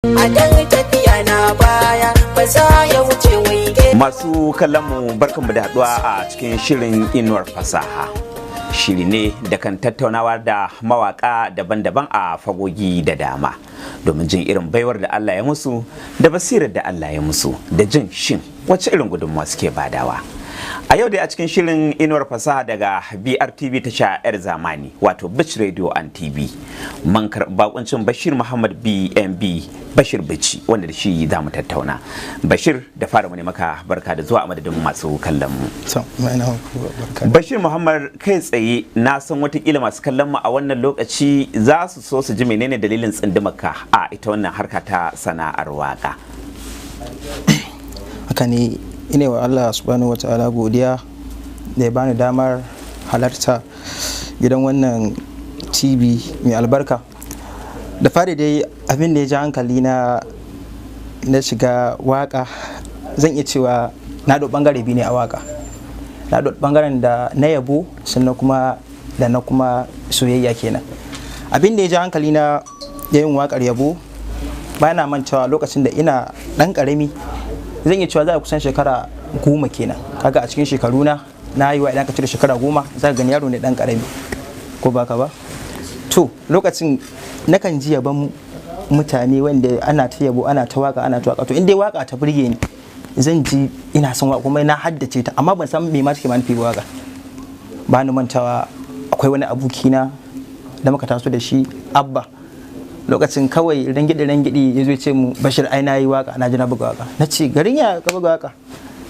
A dan tafiya na baya ba za ya wuce waige. Masu kallon mu, barkanmu da haduwa a cikin shirin Inuwar Fasaha. Shiri ne da kan tattaunawa da mawaka daban-daban a fagogi da dama domin jin irin baiwar da Allah ya musu da basirar da Allah ya musu da jin shin wacce irin gudunmawa suke badawa. A yau dai a cikin shirin Inuwar Fasaha daga BRTV, tasha 'yar zamani, wato Beach Radio and TV, man karɓi bakuncin Bashir Muhammad BNB, Bashir Bichi, wanda da shi za mu tattauna. Bashir, da fara mu ne maka barka da zuwa a madadin masu kallon mu. To, ma'ana barka. Bashir Muhammad, kai tsaye na san watakila masu kallon mu a wannan lokaci za su so su ji menene dalilin tsundumaka a ita wannan harka ta sana'ar waka. Haka ne, ina wa Allah subhanahu wa ta'ala godiya da ya bani damar halarta gidan wannan TV mai albarka. Da fari dai, abin da ya ji hankali na na shiga waka, zan iya cewa na ɗau ɓangare biyu ne a waka. Na ɗau ɓangaren da na yabo, sannan kuma da na kuma soyayya kenan. Abin da ya ji hankali na yin wakar yabo, ba na mantawa lokacin da ina ɗan ƙarami, zan iya cewa za a kusan shekara 10 kenan. Kaga a cikin shekaru na na yi wa, idan ka cire shekara 10, za ka gani yaro ne ɗan ƙarami, ko baka ba? To, lokacin nakan ji yaban mutane wanda ana ta yabo, ana ta waka, ana ta waka. To, in dai waka ta burge ni, zan ji ina son waka, kuma na haddace ta, amma ban san me ma take ma nufi ba waka. Ba ni mantawa akwai wani abokina da muka taso da shi, Abba. Lokacin kawai rangidi rangidi ya zo ce mu, "Bashir, ai na yi waka, na ji na buga waka." Na ce, "Garin ya ka buga waka?"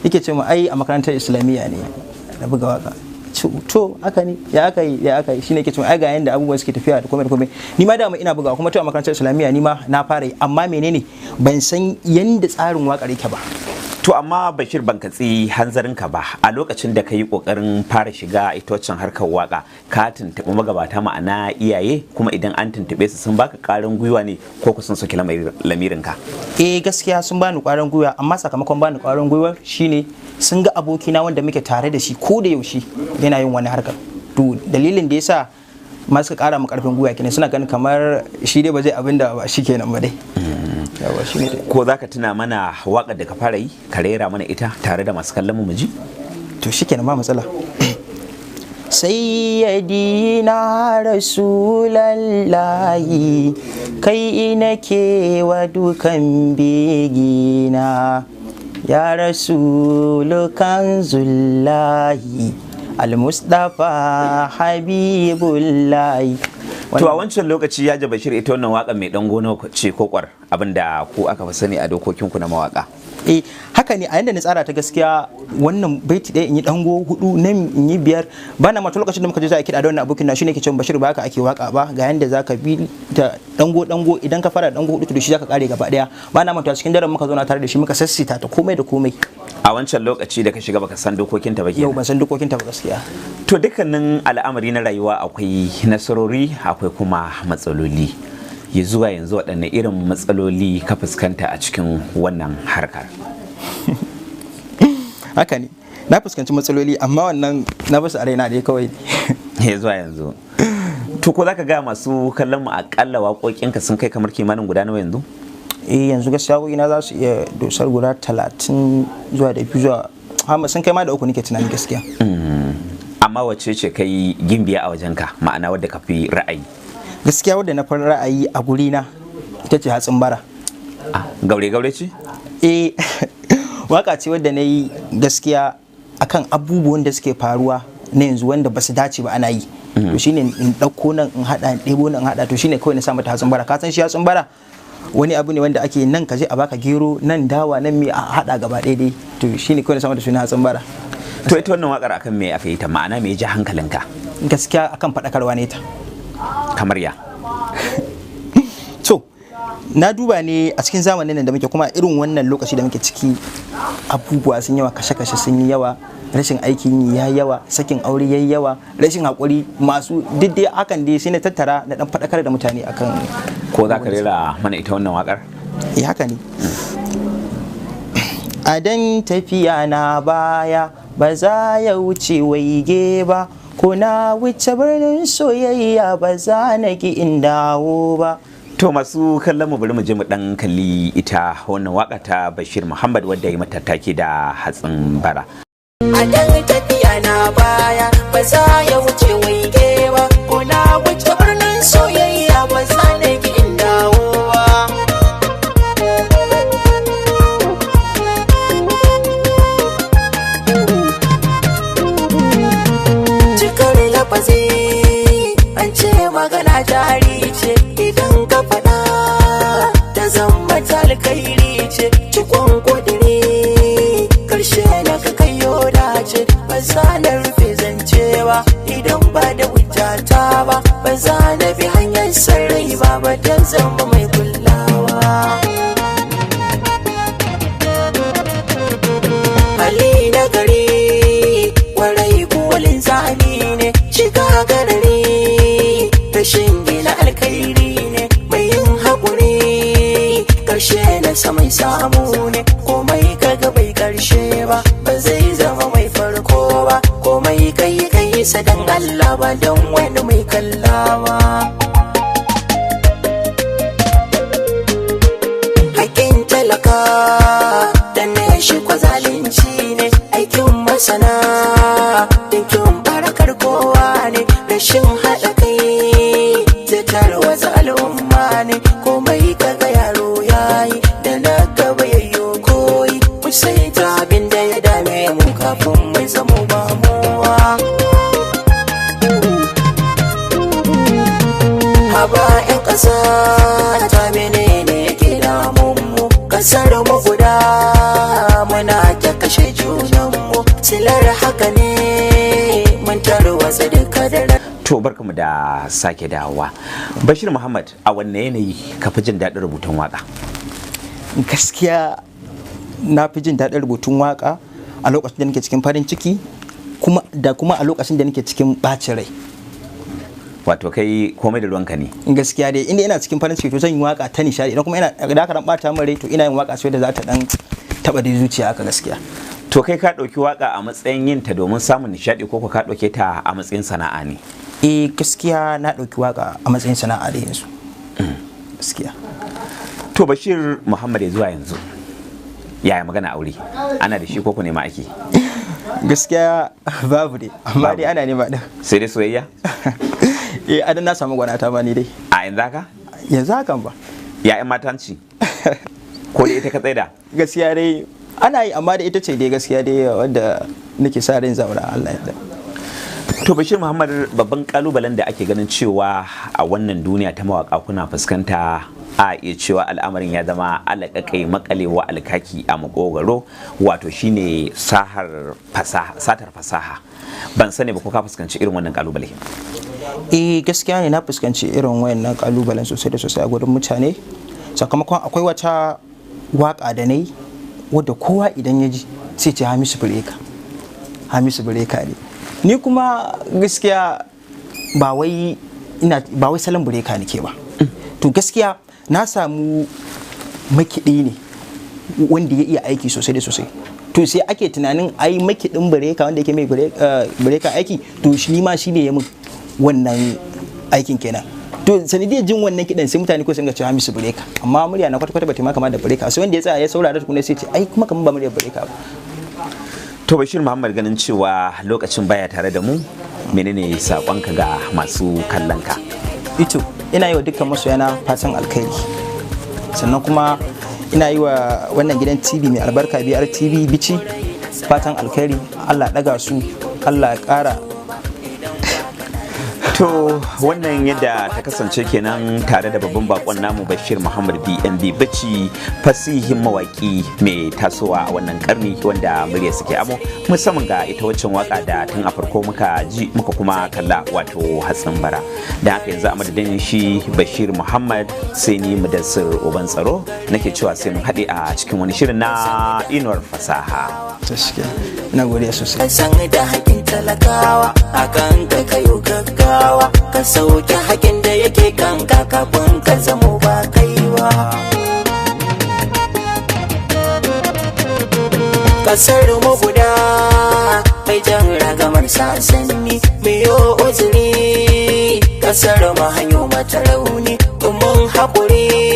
Yake ce mu, "Ai a makarantar Islamiyya ne na buga waka." To, aka ne ya aka yi, ya aka yi? Shine yake ce mu, "Ai ga yanda abubuwan suke tafiya da komai da komai." Ni ma dama ina bugawa, kuma to a makarantar Islamiyya ni ma na fara yi, amma menene, ban san yanda tsarin wakar yake ba. To, amma Bashir, ban katsi hanzarinka ba, a lokacin da ka yi kokarin fara shiga ita waccan harkar waka, ka tuntuɓi magabata, ma'ana iyaye? Kuma idan an tuntuɓe su, sun baka ƙarin gwiwa ne ko ku sun soki lamirinka? Eh, gaskiya sun bani kwarin gwiwa, amma sakamakon bani kwarin gwiwa shine sun ga abokina wanda muke tare da shi ko da yaushe yana yin wani harkar. To, dalilin da yasa ma suka kara mu karfin gwiwa kenan, suna ganin kamar shi dai ba zai abin da ba shi kenan ba dai. Yawa, shine dai. Ko za ka tuna mana waƙar da ka fara yi, ka rera mana ita tare da masu kallon mu mu ji? To, shikenan, ba matsala. Sayyadina Rasulallahi, kai nake wa dukan begina, ya Rasulu kanzullahi, Almustafa Habibullahi. To, a wancan lokaci ya Bashir, ita wannan waka mai dango nawa ce ko kwar, abinda ku aka fi sani a dokokinku na mawaka? Eh, haka ne. A yanda na tsara ta, gaskiya wannan baiti ɗaya in yi dango hudu, nan in yi biyar. Ba na mata lokacin da muka je za a kiɗa da wannan abokin na, shine ke cewa, "Bashir, ba haka ake waka ba, ga yanda zaka bi ta dango dango. Idan ka fara dango hudu, to da shi zaka kare gaba ɗaya." Ba na manta cikin daren muka zauna tare da shi, muka sassita ta komai da komai. A wancan lokaci da ka shiga, baka san dokokinta ba Yau kenan? Ban san dokokin ta ba gaskiya. To, dukkanin al'amari na rayuwa akwai nasarori, akwai kuma matsaloli. Ya zuwa yanzu, waɗanne irin matsaloli ka fuskanta a cikin wannan harkar? Haka ne, na fuskanci matsaloli, amma wannan na basu a raina dai kawai. Ya zuwa yanzu, to ko zaka ga masu kallon mu akalla waƙoƙinka sun kai kamar kimanin guda nawa yanzu? Eh, yanzu gaskiya ina za su iya dosar guda 32 zuwa har sun kai ma da uku nake tunani gaskiya. Amma wacce ce kai gimbiya a wajenka, ma'ana wadda ka fi ra'ayi? Gaskiya wadda na fara ra'ayi a gurina ita ce Hatsin Bara. Ah, gaure gaure ce? Eh, waka ce wadda na yi gaskiya akan abubuwan da suke faruwa na yanzu wanda ba su dace ba ana yi. To, shine in ɗauko nan in haɗa, in ɗebo nan in haɗa. To, shine kawai na sa mata Hatsin Bara. Ka san shi hatsin bara wani abu ne wanda ake nan ka je a baka gero, nan dawa, nan mi, a haɗa gaba ɗaya dai. To, shine kawai na sa mata suna Hatsin Bara. To, ita wannan waƙar akan me aka yi ta, ma'ana me ya ja hankalinka? Gaskiya akan faɗakarwa ne ta. Kamar ya? To, na duba ne a cikin zamanin nan da muke, kuma irin wannan lokaci da muke ciki, abubuwa sun yawa, kashe-kashe sun yi yawa, rashin aikin yi ya yawa, sakin aure ya yawa, rashin haƙuri masu duk dai hakan dai. Sai na tattara na dan faɗakar da mutane akan. Ko za ka rera mana ita wannan waƙar? Eh, haka ne. A dan tafiya na baya ba za ya wuce waige ba, ko na wuce birnin soyayya, ba za na ki in dawo ba. To masu kallon mu, bari mu je mu dan kalli ita wannan waka ta Bashir Muhammad wadda ya mata take da "Hatsin Bara". A dan tafiya na baya ba za ya wuce waige ba, ko na wuce birnin soyayya ba za na ki in dawo ba. Cikar lafazi, an ce magana jari ce, idan ka faɗa ta zama ta alkhairi ce. Cikon kudiri karshe na ka kai yoda ce, ba za na rufe zance ba idan ba da hujjata ba, ba za na bi hanyar sarrai ba, ba dan zama mai kullawa. Hali na gari warai kuwalin zani ne, shiga garari rashin gina alkhairi ne, mai yin haƙuri karshe na mai samu ne. Komai kaga bai karshe ba, ba zai zama mai farko ba. Komai kai kai sa dan Allah, ba don wani mai kallawa. Hakkin talaka da ne shi kwa zalunci ne, aikin masana dinkin barakar kowa ne, rashin haɗa kai zai tarwatsa al'umma ne. Komai kaga yaro yayi da na gaba yayyo koyi, mu sai ta abin da ya dame mu kafin mai zamo ba muwa. Haba 'yan ƙasa ta, menene yake damun mu? Ƙasar mu guda, muna ta kashe junan mu, silar haka ne mun tarwatsa duka da To barkamu da sake dawowa. Bashir Muhammad, a wanne yanayi ka fi jin daɗin rubutun waka? Gaskiya na fi jin daɗin rubutun waka a lokacin da nake cikin farin ciki, kuma da kuma a lokacin da nake cikin ɓacin rai. Wato kai komai da ruwanka ne. Gaskiya dai inda ina cikin farin ciki to zan yi waka ta nishadi, idan kuma ina da aka dan bata min rai to ina yin waka sai da za ta dan taba dai zuciya haka, gaskiya. To kai ka ɗauki waka a matsayin yin ta domin samun nishaɗi, ko ka ɗauke ta a matsayin sana'a ne? Eh, gaskiya na ɗauki waka a matsayin sana'a da yanzu, gaskiya. To Bashir Muhammad, ya zuwa yanzu yaya magana aure? Ana da shi ko ku nema ake? Gaskiya babu dai, amma dai ana nema din. Sai dai soyayya? Eh, adan na samu gwanata ba ni dai. A yanzu haka? Yanzu hakan ba. Ya 'yan matanci, ko da ita ka tsaida? Gaskiya dai ana yi, amma da ita ce dai gaskiya dai wadda nake sa ran zaura, Allah ya yarda. To Bashir Muhammad, babban kalubalen da ake ganin cewa a wannan duniya ta mawaka kuna fuskanta, a iya cewa al'amarin ya zama alaƙaƙai makalewa alkaki a makogaro, wato shine sahar fasaha, satar fasaha. Ban sani ba ko ka fuskanci irin wannan kalubale? Eh, gaskiya ne, na fuskanci irin wayannan kalubalen sosai da sosai a gurin mutane, sakamakon akwai wata waka da nayi wadda kowa idan ya ji sai ce Hamisu Breaker, Hamisu Breaker ne. Ni kuma gaskiya ba wai ina ba wai salon Breaker nake ba. To gaskiya na samu makiɗi ne wanda ya iya aiki sosai da sosai, to sai ake tunanin ai makiɗin Breaker wanda yake mai Breaker aiki, to shi ma shi ne ya min wannan aikin kenan. To sanadiyar jin wannan kiɗan sai mutane ko sun ga cewa Hamisu Breaker, amma murya na kwata-kwata ba ta ma kama da Breaker. Sai wanda ya tsaya ya saurara tukuna sai ce ai kuma kamar ba muryar Breaker ba. To Bashir Muhammad, ganin cewa lokacin baya tare da mu, menene saƙonka ga masu kallon ka? Ito ina yi wa dukkan masoyana fatan alkhairi, sannan kuma ina yi wa wannan gidan TV mai albarka BRTV Bichi fatan alkhairi. Allah ya ɗaga su, Allah ya ƙara. To wannan yadda ta kasance kenan tare da babban bakon namu Bashir Muhammad BNB Bichi, fasihin mawaki mai tasowa a wannan karni wanda murya suke amo, musamman ga ita waccan waka da tun a farko muka ji muka kuma kalla, wato "Hatsin Bara". Da haka yanzu a madadin shi Bashir Muhammad, sai ni Mudassir Uban Tsaro nake cewa sai mun haɗe a cikin wani shirin na Inuwar Fasaha. Gaskiya ina godiya sosai. Ka san da haƙƙin talakawa a kan ka, kayo gaggawa ka sauke haƙƙin da yake kanka kafin ka zamo ba kaiwa. Kasar mu guda, mai jan ragamar sasanni, miyo uzuri, kasar mu hanyo mata rauni. Mun haƙuri.